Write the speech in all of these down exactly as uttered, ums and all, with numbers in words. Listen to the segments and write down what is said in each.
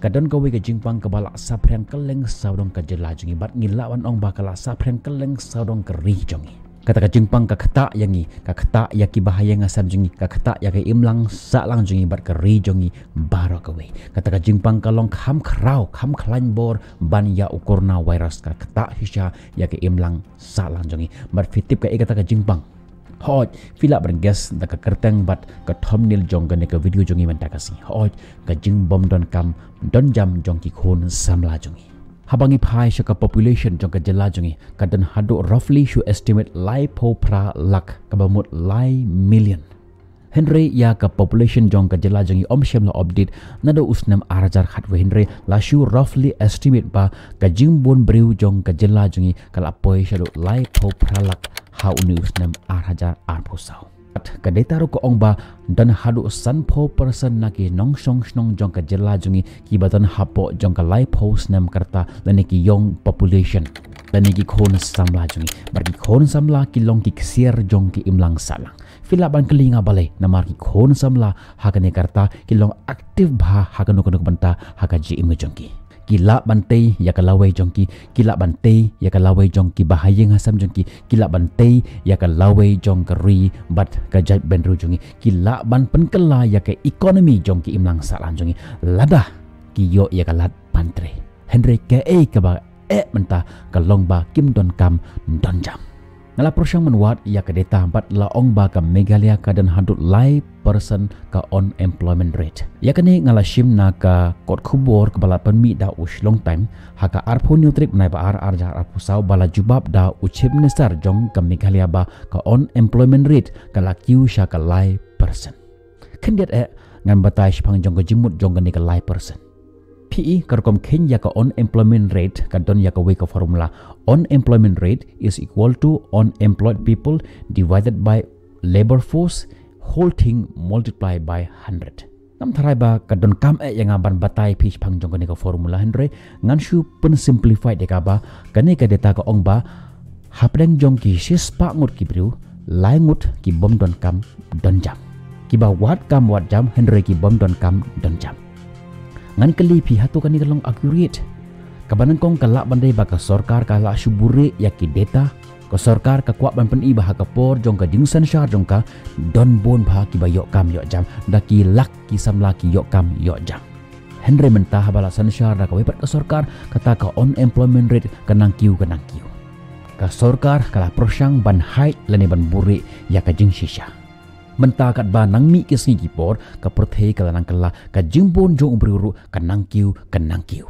Ka don kawei ka jingpang kaba la saphriang kylleng sawdong ka jylla jong ngi, bad ngi lah ban ong ba ka la saphriang kylleng sawdong ka ri jong ngi. Kata ka jingpang ka ktah ïa ngi, ka ktah ïa ki bahaïing hasem jong ngi, ka ktah ïa ka imlang sahlang jong ngi bad ka ri jong ngi baroh kawei. Kata ka jingpang ka long kham khraw, kham khlaiñ bor ban ïa u coronavirus, ka ktah shisha ïa ka imlang sahlang jong ngi. Bad phi tip kaei kata ka jingpang? Hooid, phi lah ban guess da ka kyrteng bad ka thumbnail jong kane ka video jong ngi mynta ka sngi. Hooid, ka jingbym donkam donjam jong ki khun samla jong ngi. Haba ngi phai sha ka population jong ka jylla jong ngi, ka don haduh roughly shu estimate laiphew phra lak, kaba mut lai million. Hynrei ïa ka population jong ka jylla jong ngi ym shym la update naduh u snem ar hajar khatwei, hynrei la shu roughly estimate ba ka jingbun briew jong ka jylla jong ngi ka la poi shaduh laiphew phra lak ha une u snem ar hajar arphew saw. Ka data ruh ka ong ba don haduh sanphew percent na ki nongshong shnong jong ka jylla jong ngi kiba don hapoh jong ka laiphew snem ka rta, lane ki young population, lane ki khun samla jong ngi. Bad ki khun samla ki long ki ksiar jong ki imlang sahlang. Phi lah ban kylli nga balei, namar ki khun samla ha kane ka rta ki long active bha ha kano kano ka bynta ha ka jingim ka jong ki. Ki lah ban tei ïa ka lawei jong ki, ki lah ban tei ïa ka lawei jong ki bahaïing hasem jong ki, ki lah ban tei ïa ka lawei jong ka ri bad ka jaitbynriew jong ngi, ki lah ban pynkylla ïa ka economy jong ki imlang sahlang jong ngi lada ki ïoh ïa ka lad ban trei. Hynrei kaei kaba eh mynta ka long ba kim donkam donjam. Nga la pyrshang ban wad ïa ka data bad la ong ba ka Meghalaya ka don haduh lai percent ka unemployment rate. Ïa kane nga la shim na ka kot khubor kaba la pynmih da u Shillong Times ha ka arphew hynñiew tarik bnai ba ar, ar hajar arphew saw, ba la jubab da u Chief Minister jong ka Meghalaya ba ka unemployment rate ka la kiew sha ka lai percent. Khyndiat eh ngan batai shaphang jong ka jingmut jong kane ka lai percent. Phi i, ka rukom kheiñ ïa ka unemployment rate ka don ïa kawei ka formula. Unemployment rate is equal to unemployed people divided by labor force, whole thing multiply by hundred. Ngam tharai ba ka donkam eh ïa nga ban batai phi shaphang jong kane ka formula, hynrei ngan shu pynsimplify ïa ka ba kane ka data ka ong ba hapdeng jong ki shispah ngut ki briew, lai ngut ki bym donkam donjam. Kiba wad kam wad jam, hynrei ki bym donkam donjam. Ngan kylli phi, hato kane ka long accurate? Kaba nyngkong ka lah ban dei ba ka sorkar ka la shu buhrieh ïa ki data. Ka sorkar ka kwah ban pyni ba ha ka por jong ka jingsynshar jong ka don bun bha kiba ïoh kam ïoh jam, da ki lak ki samla ki ïoh kam ïoh jam. Hynrei mynta haba la synshar da kawei pat ka sorkar, kata ka unemployment rate ka nang kiew, ka nang kiew. Ka sorkar ka la pyrshang ban hide lane ban buhrieh ïa ka jingshisha. Mynta katba nang mih ki sngi ki por, ka pyrthei ka la nang kylla, ka jingbun jong u briew ruh ka nang kiew, ka nang kiew.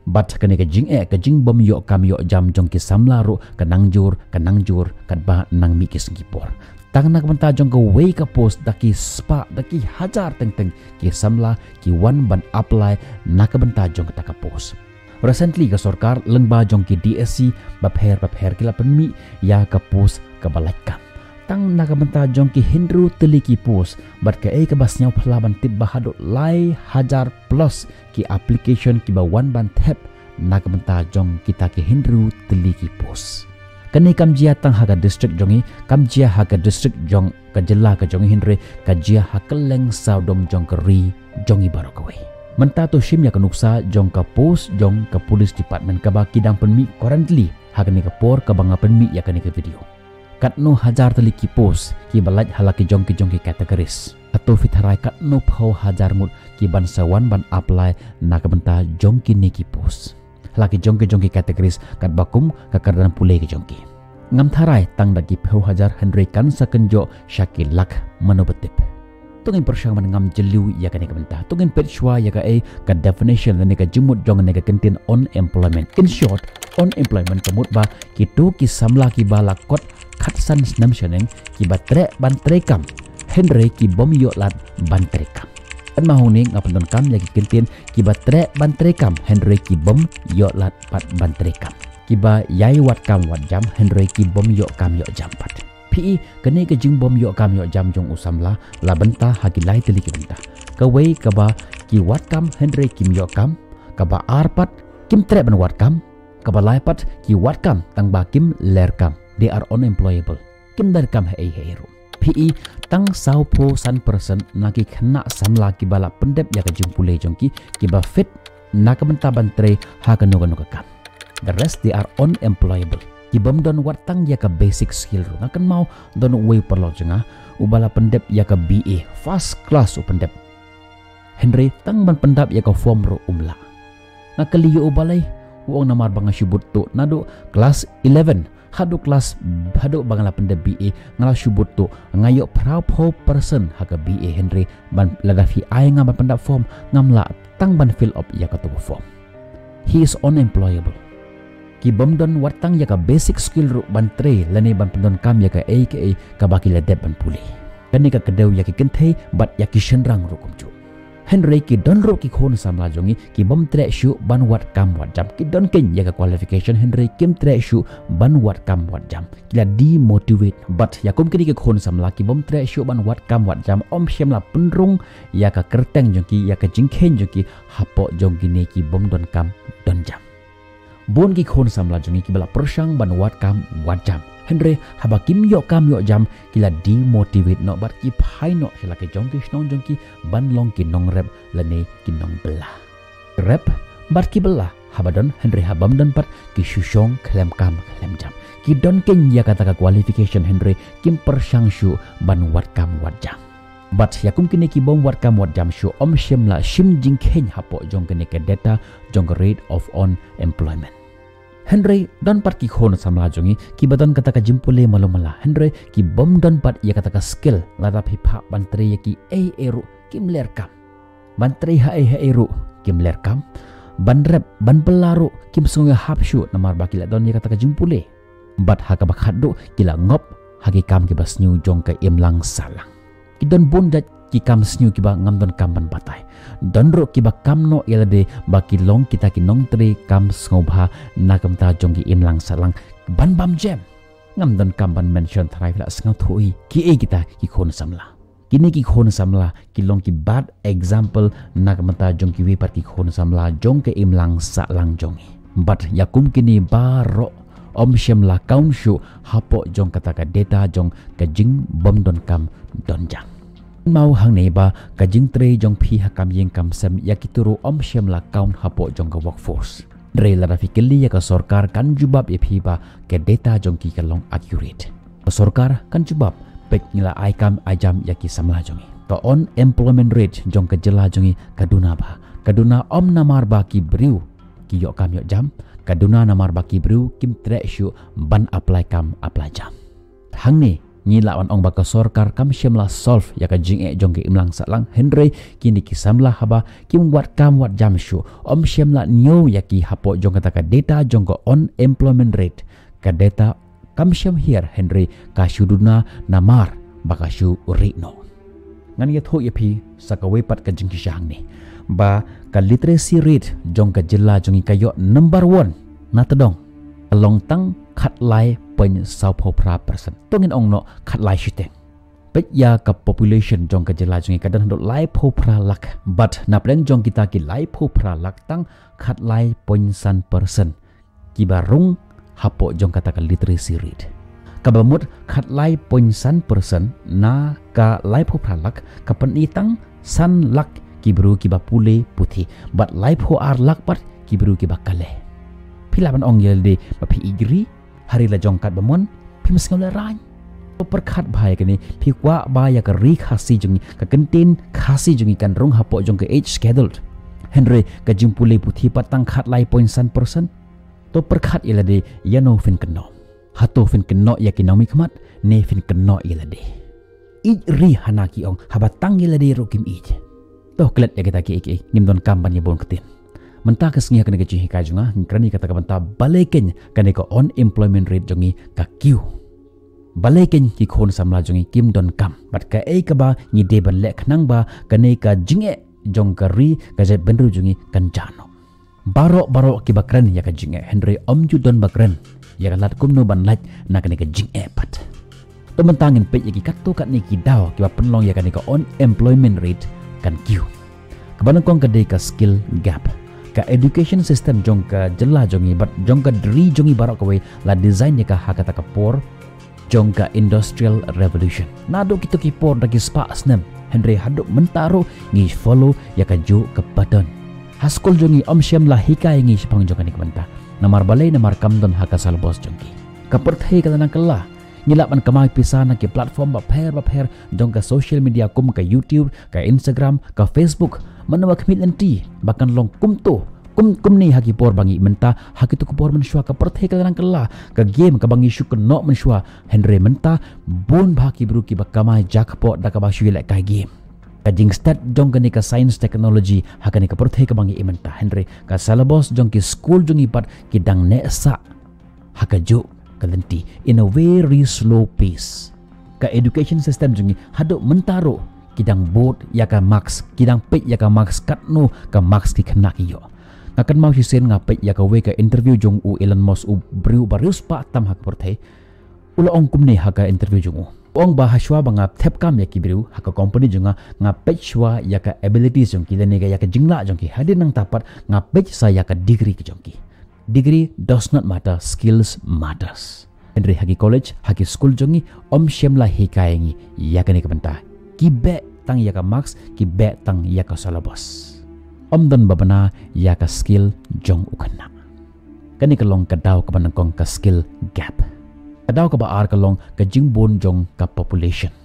Bad kane ka jingeh, ka jingbym ïoh kam ïoh jam jong ki samla ruh ka nang jur, ka nang jur katba nang mih ki sngi ki por. Tang na ka bynta jong kawei ka post da ki spah, da ki hajar teng teng ki samla ki wan ban apply na ka bynta jong kata ka post. Recently ka sorkar lyngba jong ki D S C bapher bapher ki la pynmih ïa ka post kaba lait kam. Tang na ka bynta jong ki hynriew tylli ki post, bad kaei kaba sngewphylla ban tip ba haduh lai hajar plus ki application kiba wan ban thep na ka bynta jong kita ki hynriew tylli ki post. Kane kam jia tang ha ka district jong ngi, kam jia ha ka district jong ka jylla ka jong ngi, hynrei ka jia ha kylleng sawdong jong ka ri jong ngi baroh kawei. Mynta to shim ïa ka nuksa jong ka post jong ka police department kaba ki dang pynmih currently ha kane ka por kaba nga pynmih ïa kane ka video. Katno hajar tylli ki post kiba lait ha la ki jong ki jong ki categories? Hato phi tharai katno phew hajar ngut ki ban sa wan ban apply na ka bynta jong kine ki post? Ha la ki jong ki jong ki categories katba kum ka kyrdan pule ki jong ki. Ngam tharai tang da ki phew hajar, hynrei kan sa kynjoh sha ki lak, mano ba tip. To ngin pyrshang ban ngam jylliew ïa kane ka bynta. To ngin peit shuwa ïa kaei ka definition lane ka jingmut jong kane ka kyntien unemployment. In short, unemployment ka mut ba kito ki samla kiba la kot khatsan snem shaneng kiba treh ban trei kam, hynrei ki bym ïoh lad ban trei kam. Ynda hangne nga pyndonkam ïa ki kyntien kiba treh ban trei kam, hynrei ki bym ïoh lad pat ban trei kam. Kiba ïai wad kam wad jam, hynrei ki bym ïoh kam ïoh jam pat. Phi i, kane ka jingbym ïoh kam ïoh jam jong u samla la bynta ha ki lai tylli ki bynta. Kawei kaba ki wad kam hynrei kim ïoh kam, kaba ar pat kim treh ban wad kam, kaba lai pat ki wad kam tang ba kim ler kam. They are unemployable. Kim ler kam haei haei ruh. Phi i, tang sawphew san percent na ki khynnah samla kiba la pyndep ïa ka jingpule jong ki, kiba fit, Na ka bynta ban trei ha kano kano ka kam. The rest they are unemployable. Ki bym don wat tang ïa ka basic skill ruh. Nga kynmaw don uwei u paralok jong nga uba la pyndep ïa ka B A, first class u pyndep. Hynrei tang ban pyndap ïa ka form ruh um lah. Nga kylli ïa u balei, u ong namar ba nga shu bud tuh naduh class eleven haduh class, haduh ba nga la pyndep B A, nga la shu bud tuh, nga ïoh phra phew percent ha ka B A, hynrei ban lada phi ai nga ban pyndap form, ngam lah tang ban fill up ïa kato ka form. He is unemployable. Ki bym don wat tang ïa ka basic skill ruh ban trei lane ban pyndonkam ïa kaei kaei kaba ki la dep ban pule. Kane ka kdew ïa ki kynthei bad ïa ki shynrang ruh kumjuh. Hynrei ki don ruh ki khun samla jong ngi ki bym treh shuh ban wad kam wad jam. Ki don keiñ ïa ka qualification hynrei kim treh shuh ban wad kam wad jam. Ki la demotivate. Bad ïa kum kine ki khun samla ki bym treh shuh ban wad kam wad jam, ym shym la pynrung ïa ka kyrteng jong ki, ïa ka jingkheiñ jong ki hapoh jong kine ki bym don kam don jam. Bun ki khun samla jong ngi kiba la pyrshang ban wad kam wad jam, hynrei haba kim ïoh kam ïoh jam ki la demotivate noh bad ki phai noh sha la ki jong ki shnong jong ki ban long ki nongrep lane ki nongbylla. Rep bad ki bylla haba don, hynrei haba ym don pat ki shu shong khlem kam khlem jam. Ki don keiñ ïa kata ka qualification hynrei kim pyrshang shuh ban wad kam wad jam. Bad ïa kum kine ki bym wad kam wad jam shuh, ym shym la shim jingkheiñ hapoh jong kane ka data jong ka rate of unemployment. Hynrei don pat ki khun samla jong ngi kiba don kata ka jingpule malu mala, hynrei ki bym don pat ïa kata ka skill. Lada phi phah ban trei ïa kiei ei ruh kim ler kam. Ban trei haei haei ruh kim ler kam. Ban rep ban bylla ruh kim sngewhap shuh namar ba ki la don ïa kata ka jingpule. Bad ha kaba khatduh ki la ngop ha ki kam kiba sniew jong ka imlang sahlang. Ki don bun jait ki kam sniew kiba ngam don kam ban batai. Don ruh kiba kam noh ïa lade ba ki long kita ki nongtrei kam sngewbha na ka bynta jong ki imlang sahlang ban bam jem. Ngam don kam ban mention, tharai phi la sngewthuh hi kiei kita ki khun samla. Kine ki khun samla ki long ki bad example na ka bynta jong kiwei pat ki khun samla jong ka imlang sahlang jong ngi. Bad ïa kum kine baroh ym shym la count shuh hapoh jong kata ka data jong ka jingbym don kam don jam. Kynmaw hangne ba ka jingtrei jong phi ha kam ïing kam sem ïa kito ruh ym shym la count hapoh jong ka workforce. Hynrei lada phi kylli ïa ka sorkar kan jubab ïa phi ba ka data jong ki ka long accurate. Ka sorkar kan jubab, peit ngi la ai kam ai jam ïa ki samla jong ngi. Ka unemployment rate jong ka jylla jong ngi ka duna bha. Ka duna ym namar ba ki briew ki ïoh kam ïoh jam, ka duna namar ba ki briew kim treh shuh ban apply kam apply jam. Hangne ngi lah ban ong ba ka sorkar kam shym la solve ïa ka jingeh jong ka imlang sahlang, hynrei kine ki samla haba kim wad kam wad jam shuh, ym shym la ñiew ïa ki hapoh jong kata ka data jong ka unemployment rate. Ka data kam shym hiar, hynrei ka shu duna namar ba ka shu rieh noh. Ngan ïathuh ïa phi sa kawei pat ka jingshisha hangne ba ka literacy rate jong ka jylla jong ngi ka ïoh number one na tdong, ka long tang khatlai point saw phew phra percent. To ngin ong noh khatlai shiteng. Peit ïa ka population jong ka jylla jong ngi ka don haduh laiphew phra lak. Bad na pdeng jong kita ki laiphew phra lak tang khatlai point san percent kiba rung hapoh jong kata ka literacy rate. Kaba mut khatlai point san percent na ka laiphew phra lak ka pyni tang san lak ki briew kiba pule puthi bad laiphew ar lak pat ki briew kiba kale. Phi lah ban ong ïa lade ba phi ïeit ri, ha ri la jong katba mon phim sngew lehraiñ. To pyrkhat bha ïa kane, phi kwah ba ïa ka ri Khasi jong ngi, ka kyntien Khasi jong ngi kan rung hapoh jong ka eighth schedule. Hynrei ka jingpule puthi pat tang khatlai point san percent. To pyrkhat ïa lade, ïano phin kynnoh? Hato phin kynnoh ïa ki nongmihkhmat ne phin kynnoh ïa lade? Ïeit ri hana ki ong, haba tang ïa lade ruh kim ïeit. To klet ïa kita kiei kiei, ngim don kam ban ïa bun ktien. Mynta ka sngi ha kane ka jinghikai jong nga ngi kren ïa kata ka bynta balei keiñ kane ka unemployment rate jong ngi ka kiew. Balei keiñ ki khun samla jong ngi kim don kam bad kaei kaba ngi dei ban leh khnang ba kane ka jingeh jong ka ri ka jaitbynriew jong ngi kan jah noh. Baroh baroh kiba kren ïa ka jingeh, hynrei ym ju don ba kren ïa ka lad kumno ban lait na kane ka jingeh pat. To mynta ngin peit ïa ki katto katne ki daw kiba pynlong ïa kane ka unemployment rate kan kiew. Kaba nyngkong ka dei ka skill gap. Ka education system jong ka jylla jong ngi bad jong ka ri jong ngi baroh kawei la design ïa ka ha kata ka por jong ka industrial revolution. Naduh kito ki por da ki spah snem, hynrei haduh mynta ruh ngi follow ïa kajuh ka pattern. Ha skul jong ngi ym shym la hikai ngi shaphang jong kane ka bynta. Namar balei? Namar kam don ha ka syllabus jong ki. Ka pyrthei ka la nang kylla. Ngi lah ban kamai pisa na ki platform bapher bapher jong ka social media kum ka YouTube, ka Instagram, ka Facebook. Mano ba khmih lynti ba kan long kumto, kum kumne ha ki por ba ngi mynta, ha kito ki por mynshuwa ka pyrthei ka la nang kylla. Ka game kaba ngi shu kynnoh mynshuwa, hynrei mynta bun bha ki briew kiba kamai jakpoh da kaba shu ïalehkai game. Ka jingstet jong kane ka science technology ha kane ka pyrthei kaba ngi mynta, hynrei ka syllabus jong ki skul jong ngi pat ki dang neh sah ha kajuh ka lynti, in a very slow pace. Ka education system jong ngi haduh mynta ruh ki dang bud ïa ka marks, ki dang peit ïa ka marks, katno ka marks ki khynnah ki ïoh. Nga kynmaw shisien nga peit ïa kawei ka interview jong u Elon Musk, u briew ba riewspah tam ha ka pyrthei. U la ong kumne ha ka interview jong u. U ong ba hashwa ba nga thep kam ïa ki briew ha ka company jong nga, nga peit shwa ïa ka abilities jong ki lane ka ïa ka jinglah jong ki. Hadien nangta pat nga peit sa ïa ka degree ka jong ki. Degree does not matter, skills matters. Hynrei ha ki college, ha ki skul jong ngi, ym shym la hikai ngi ïa kane ka bynta. Ki beh tang ïa ka marks, ki beh tang ïa ka syllabus. Ym don ba bna ïa ka skill jong u khynnah. Kane ka long ka daw kaba nyngkong, ka skill gap. Ka daw kaba ar ka long ka jingbun jong ka population.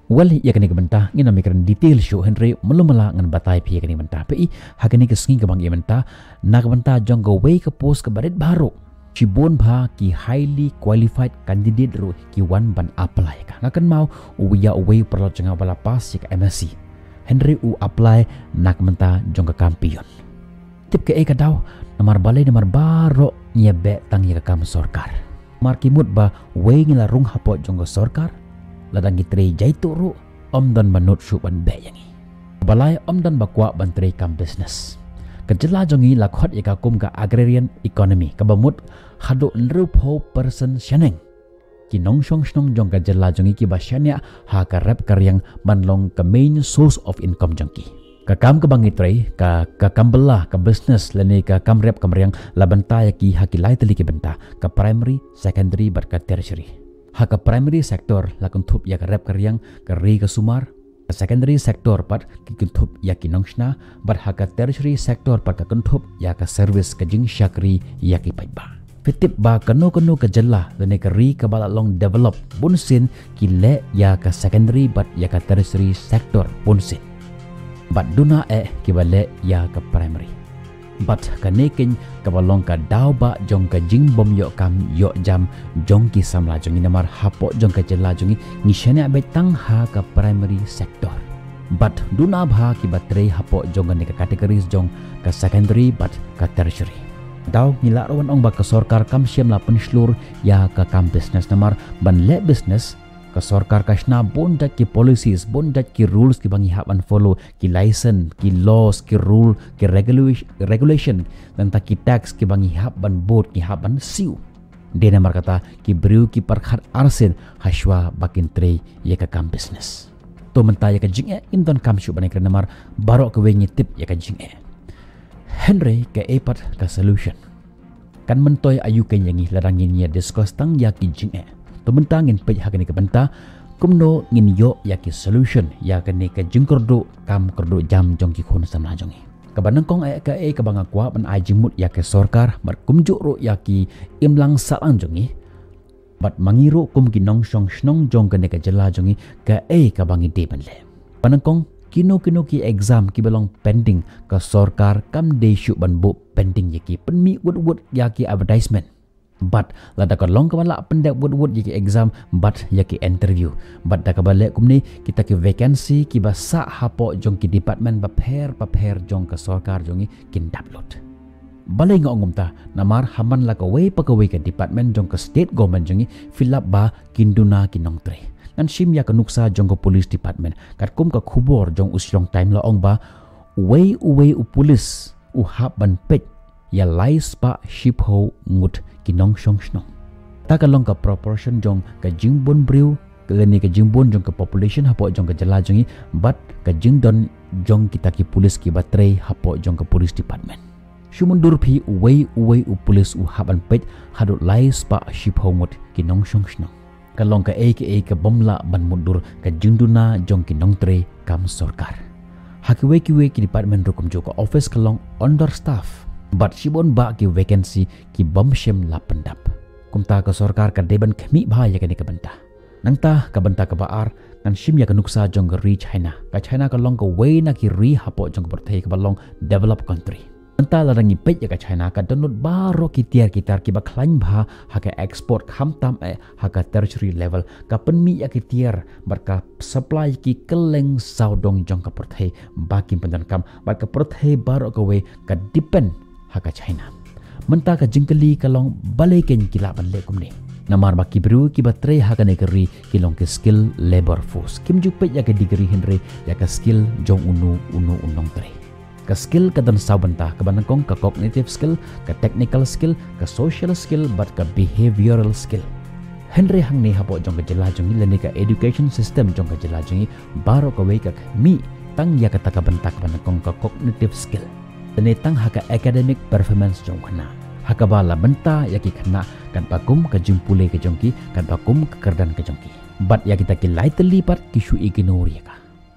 Well, ïa kane ka bynta ngin ym ïakren detail shuh, hynrei mlum mala ngan batai phi ïa kane ka bynta. Phi i, ha kane ka sngi kaba ngi mynta, na ka bynta jong kawei ka post kaba rit bha ruh, shibun bha ki highly qualified candidate ruh ki wan ban apply ka. Nga kynmaw u ïa uwei u paralok jong nga uba la pass ïa ka M S C, hynrei u apply na ka bynta jong ka kam peon. Tip kaei ka daw? Namar balei? Namar baroh ngi ïa beh tang ïa ka kam sorkar. Namar ki mut ba wei ngi la rung hapoh jong ka sorkar, lada ngi trei jaituh ruh, ym don ba nud shuh ban beh ïa ngi. Balei? Ym don ba kwah ban trei kam business. Ka jylla jong ngi la khot ïa ka kum ka agrarian economy, kaba mut haduh hynriewphew percent shaneng ki nongshong shnong jong ka jylla jong ngi kiba shaniah ha ka rep ka riang ban long ka main source of income jong ki. Ka kam kaba ngi trei, ka, ka kam bylla, ka business lane ka kam rep ka riang, la bynta ïa ki ha ki lai tylli ki bynta, ka primary, secondary bad ka tertiary. Ha ka primary sector la kynthup ïa ka rep ka riang, ka ri ka sumar. Ka secondary sector pat ki kynthup ïa ki nongshna, bad ha ka tertiary sector pat ka kynthup ïa ka service, ka jingshakri ïa ki paidbah. Phi tip ba kano kano ka jylla lane ka ri kaba la long develop bunsien ki leh ïa ka secondary bad ïa ka tertiary sector bunsien. Bad duna eh kiba leh ïa ka primary. Bad kane keiñ kaba long ka daw ba jong ka jingbym ïoh kam ïoh jam jong ki samla jong ngi, namar hapoh jong ka jylla jong ngi ngi shaniah beit tang ha ka primary sector. Bad duna bha kiba trei hapoh jong kane ka categories jong ka secondary bad ka tertiary. Daw ngi lah ruh ban ong ba ka sorkar kam shym la pynshlur ïa ka kam business, namar ban leh business ka sorkar ka shna bun jait ki policies, bun jait ki rules kiba ngi hap ban follow, ki license, ki laws, ki rule, ki regula-, regulation, nangta ki tax kiba ngi hap ban bud, ngi hap ban siew. Dei namar kata ki briew ki pyrkhat arsien hashwa ba kin trei ïa ka kam business. To mynta ïa ka jingeh ngim donkam shuh ban ïakren namar baroh kawei ngi tip ïa ka jingeh. Hynrei kaei pat ka solution? Kan myntoi aïu keiñ ïa ngi lada ngin ïa discuss tang ïa ki jingeh? To mynta ngin peit ha kane ka bynta kumno ngin ïoh ïa ki solution ïa kane ka jingkyrduh kam kyrduh jam jong ki khun samla jong ngi. Kaba nyngkong eh, kaei kaba nga kwah ban ai jingmut ïa ka sorkar bad kumjuh ruh ïa ki imlang sahlang jong ngi, bad ma ngi ruh kum ki nongshong shnong jong kane ka jylla jong ngi, kaei kaba ngi dei ban leh? Ba nyngkong, kino kino ki exam kiba long pending, ka sorkar kam dei shuh ban buh pending ïa ki. Pynmih wut wut ïa ki advertisement. Bad lada ka long kaba lah pyndep wut wut ïa ki exam bad ïa ki interview. Bad da kaba leh kumne, kita ki vacancy kiba sah hapoh jong ki department bapher bapher jong ka sorkar jong ngi kin dap lut. Balei nga ong kumta? Namar ha man la kawei pa kawei ka department jong ka state government jong ngi, phi lap ba kin duna ki nongtrei. Ngan shim ïa ka nuksa jong ka police department. Katkum ka khubor jong u Shillong Times la ong ba uwei uwei u police u hap ban peit ïa lai spah shiphew ngut ki nongshong shnong. Ta ka long ka proportion jong ka jingbun briew, lane ka jingbun jong ka population hapoh jong ka jylla jong ngi, bad ka jingdon jong kita ki police kiba trei hapoh jong ka police department. Shu mutdur phi, uwei uwei u police u hap ban peit haduh lai spah shiphew ngut ki nongshong shnong. Ka long kaei kaei kabym lah ban mutdur ka jingduna jong ki nongtrei kam sorkar. Ha kiwei kiwei ki department ruh kumjuh ka office ka long understaff. Bad shibun bah ki vacancy ki bym shym la pyndap. Kumta ka sorkar ka dei ban khmih bha ïa kane ka bynta. Nangta ka bynta kaba ar, ngan shim ïa ka nuksa jong ka ri China. Ka China ka long kawei na ki ri hapoh jong ka pyrthei kaba long developed country. Mynta lada ngi peit ïa ka China ka dohnud baroh ki tiar ki tar kiba khlaiñ bha ha ka export khamtam eh ha ka tertiary level. Ka pynmih ïa ki tiar bad ka supply ki kylleng sawdong jong ka pyrthei ba kim pyndonkam bad ka pyrthei baroh kawei ka depend ha ka China. Mynta ka jingkylli ka long balei kein ki lah ban leh kumne. Namar ba ki briew kiba trei ha kane ka ri ki long ki skilled labor force. Kim ju peit ïa ka degree hynrei ïa ka skill jong uno uno u nongtrei. Ka skill ka don saw bynta, kaba nyngkong ka cognitive skill, ka technical skill, ka social skill bad ka behavioral skill. Hynrei hangne hapoh jong ka jylla jong ngi lane ka education system jong ka jylla jong ngi baroh kawei ka khmih tang ïa kata ka bynta kaba nyngkong ka cognitive skill. Lane tang ha ka academic performance jong u khynnah. Ha kaba la bynta ïa ki khynnah katba kum ka jingpule ka jong ki, katba kum ka kyrdan ka jong ki. Bad ïa kita ki lai tylli pat ki shu ignore ïa ka.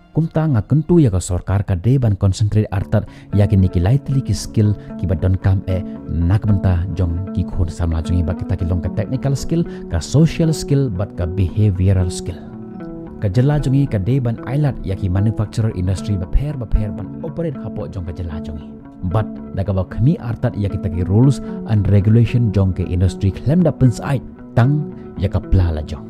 Kumta nga kyntu ïa ka sorkar ka dei ban concentrate artat ïa kine ki lai tylli ki skill kiba donkam eh na ka bynta jong ki khun samla jong ngi bad kita ki long ka technical skill, ka social skill bad ka behavioral skill. Ka jylla jong ngi ka dei ban ailad ïa ki manufacturer industry bapher bapher ban operate hapoh jong ka jylla jong ngi. Bad da kaba khmih artat ïa kita ki rules and regulation jong ka industry khlem da pynsyaid tang ïa ka pla la jong.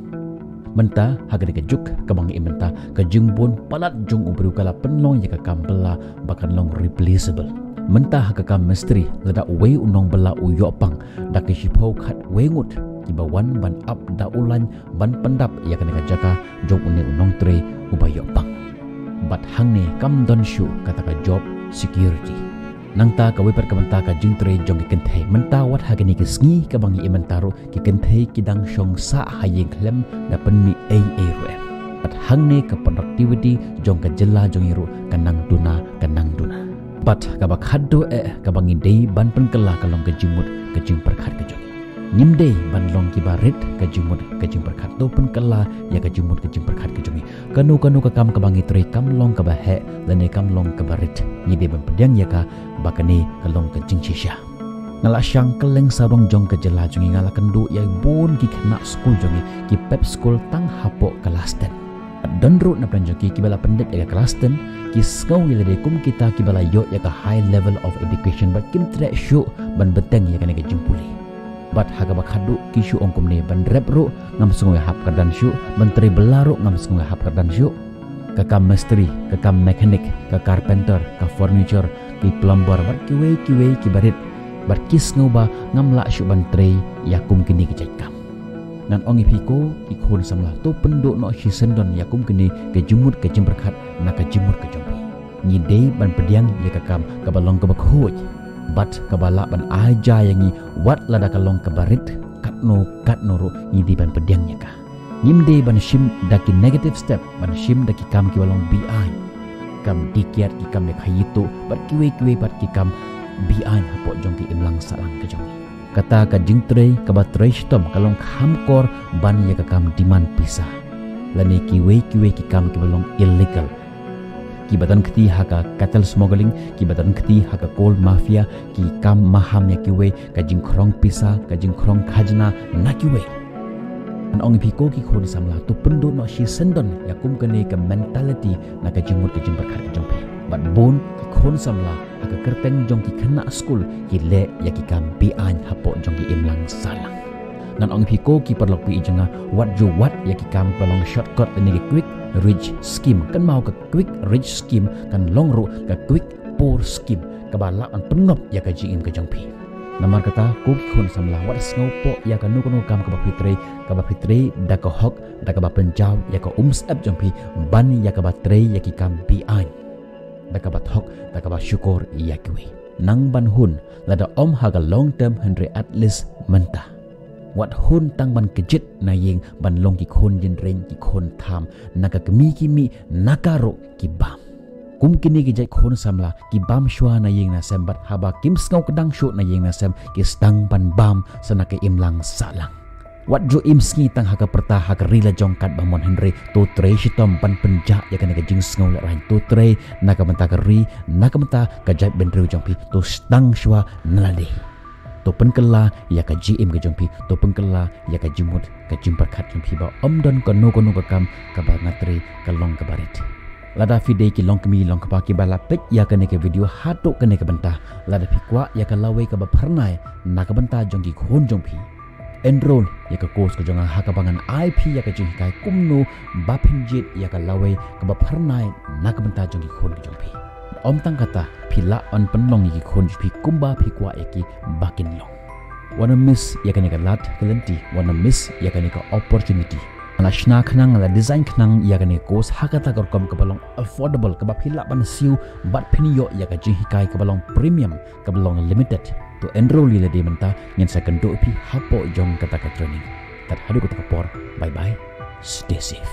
Mynta ha kane ka juk kaba ngi im mynta ka jingbun palat jong u briew ka la pynlong ïa ka kam bylla ba kan long replaceable. Mynta ha ka kam mistri lada uwei u nongbylla u ïoh pang da ki shiphew khatwei ngut kiba wan ban ap da u lain ban pyndap ïa kane ka jaka jong une u nongtrei uba ïoh pang. Bad hangne kam don shuh kata ka job security. Nangta kawei pat ka bynta ka jingtrei jong ki kynthei. Mynta wat ha kine ki sngi kaba ngi im mynta ruh ki kynthei ki dang shong sah ha ïing khlem da pynmih ei ei ruh em. Bad hangne ka productivity jong ka jylla jong ngi ruh ka nang duna ka nang duna. Bad kaba khadduh eh kaba ngi dei ban pynkylla ka long ka jingmut ka jingpyrkhat ka jong ngi. Ngim dei ban long kiba rit ka jingmut ka jingpyrkhat, to pynkylla ïa ka jingmut ka jingpyrkhat ka jong ngi. Kano kano ka kam kaba ngi trei kam long kaba heh lane kam long kaba rit, ngi dei ban pdiang ïa ka ba kane ka long ka jingshisha. Nga la shang kylleng sarong jong ka jylla jong ngi, nga la kynduh ïa bun ki khynnah skul jong ngi ki pep skul tang hapoh klas ten. Don ruh na pdeng jong ki kiba la pyndep ïa ka klas ten, ki sngew ïa lade kum kita kiba la ïoh ïa ka high level of education bad kim treh shuh ban bteng ïa kane ka jingpule. Bad ha kaba khadduh ki shu ong kumne, ban rep ruh ngam sngew ïahap kyrdan shuh, ban trei bylla ruh ngam sngew ïahap kyrdan shuh. Ka kam mistri, ka kam mechanic, ka carpenter, ka furniture, ki plumber bad kiwei kiwei kiba rit bad ki sngew ba ngam lah shuh ban trei ïa kum kine ki jait kam. Ngan ong ïa phi ko ki khun samla, to pynduh noh shisyndon ïa kum kine ka jingmut ka jingpyrkhat na ka jingmut ka jong phi. Ngi dei ban pdiang ïa ka kam kaba long kaba khuid bad kaba lah ban ai ja ïa ngi, wat lada ka long kaba rit katno katno ruh ngi dei ban pdiang ïa ka. Ngim dei ban shim da ki negative step, ban shim da ki kam kiba long be-aiñ. Kam dih kiad, ki kam ïa ka ïa tuh bad kiwei kiwei pat ki kam be-aiñ hapoh jong ki imlang sahlang ka jong ngi. Kata ka jingtrei kaba trei shitom ka long kham kor ban ïa ka kam demand pisa lane kiwei kiwei ki kam kiba long illegal. Kiba don kti ha ka cattle smuggling, kiba don kti ha ka coal mafia, ki kam maham ïa kiwei, ka jingkhrong pisa, ka jingkhrong khajna na kiwei. Ngan ong ïa phi ko ki khun samla, to pynduh noh shisyndon ïa kum kane ka mentality na ka jingmut ka jingpyrkhat ka jong phi. Bad bun ki khun samla ha ka kyrteng jong ki khynnah skul ki leh ïa ki kam be-aiñ hapoh jong ki imlang sahlang. Ngan ong ïa phi ko ki paralok phi i jong nga, wat ju wad ïa ki kam ba long shortcut lane ki quick rich scheme. Kynmaw, ka quick rich scheme kan long ruh ka quick poor scheme kaba lah ban pynngop ïa ka jingim ka jong phi. Namar kata ko ki khun samla, wat sngewpoh ïa kano kano kam kaba phi trei, kaba phi trei da ka hok, da kaba pynjaw ïa ka umsyep jong phi, ban ïa kaba trei ïa ki kam be-aiñ da kaba thok, da kaba shukor ïa kiwei. Nang ban hun, lada ym ha ka long term hynrei at least mynta. Wat hun tang ban kjit na ïing ban long ki khun jingdrein, ki khun tham, na ka kmie ki mih, na ka ruh ki bam. Kum kine ki jait khun samla ki bam shuwa na ïing na sem bad haba kim sngew kdang shuh na ïing na sem ki sdang ban bam sa na ka imlang sahlang. Wat ju im sngi tang ha ka pyrta ha ka ri la jong katba mon, hynrei to trei shitom ban pynjah ïa kane ka jingsngew lehrain. To trei na ka bynta ka ri, na ka bynta ka jaitbynriew jong phi. To sdang shuwa na lade. To pynkylla ïa ka jingim ka jong phi. To pynkylla ïa ka jingmut ka jingpyrkhat jong phi ba ym don kano kano ka kam kaba nga trei ka long kaba rit. Lada phi dei ki longkmie longkpa kiba la peit ïa kane ka video haduh kane ka bynta, lada phi kwah ïa ka lawei kaba phyrnai na ka bynta jong ki khun jong phi, enroll ïa ka course ka jong nga ha kaba ngan ai phi ïa ka jinghikai kumno ba phin jied ïa ka lawei kaba phyrnai na ka bynta jong ki khun ka jong phi. Ym tang kata, phi lah ban pynlong ïa ki khun jong phi kumba phi kwah ïa ki ba kin long. Wat nym miss ïa kane ka lad ka lynti, wat nym miss ïa kane ka opportunity. Nga la shna khnang, nga la design khnang ïa kane ka course ha kata ka rukom kaba long affordable, kaba phi lah ban siew bad phin ïoh ïa ka jinghikai kaba long premium, kaba long limited. To enroll ïa lade mynta, ngin sa kynduh phi hapoh jong kata ka training. Tad haduh kata ka por, bye bye, stay safe.